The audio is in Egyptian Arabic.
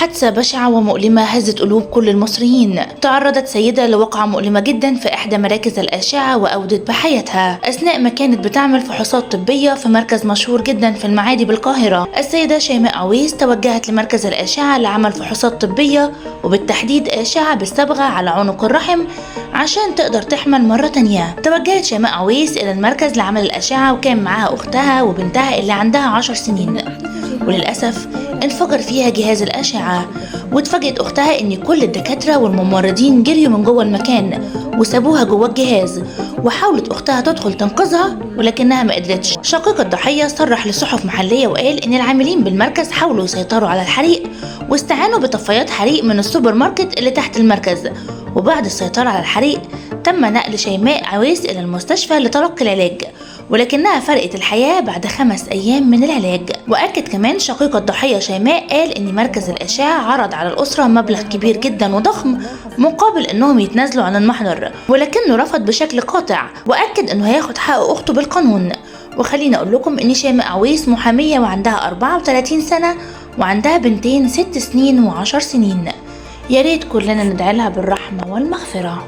حادثة بشعة ومؤلمة هزت قلوب كل المصريين. تعرضت سيدة لوقعة مؤلمة جدا في إحدى مراكز الأشعة وأودت بحياتها أثناء ما كانت بتعمل فحوصات طبية في مركز مشهور جدا في المعادي بالقاهرة. السيدة شيماء عويس توجهت لمركز الأشعة لعمل فحوصات طبية، وبالتحديد أشعة بالصبغة على عنق الرحم عشان تقدر تحمل مرة تانية. توجهت شيماء عويس إلى المركز لعمل الأشعة، وكان معاها أختها وبنتها اللي عندها 10 سنين، وللأسف انفجر فيها جهاز الأشعة. واتفاجئت أختها إن كل الدكاترة والممرضين جريوا من جوه المكان وسابوها جوه الجهاز، وحاولت أختها تدخل تنقذها ولكنها ما قدرتش. شقيق الضحية صرح لصحف محلية وقال إن العاملين بالمركز حاولوا يسيطروا على الحريق واستعانوا بطفايات حريق من السوبر ماركت اللي تحت المركز، وبعد السيطرة على الحريق تم نقل شيماء عويس إلى المستشفى لتلقي العلاج، ولكنها فرقت الحياة بعد 5 أيام من العلاج. وأكد كمان شقيق الضحية شيماء قال إن مركز الأشعة عرض على الأسرة مبلغ كبير جدا وضخم مقابل إنهم يتنازلوا عن المحضر، ولكنه رفض بشكل قاطع وأكد إنه هياخد حق أخته بالقانون. وخليني أقول لكم إن شيماء عويس محامية وعندها 34 سنة وعندها بنتين 6 سنين و10 سنين. يا ريت كلنا ندعي لها بالرحمة والمغفرة.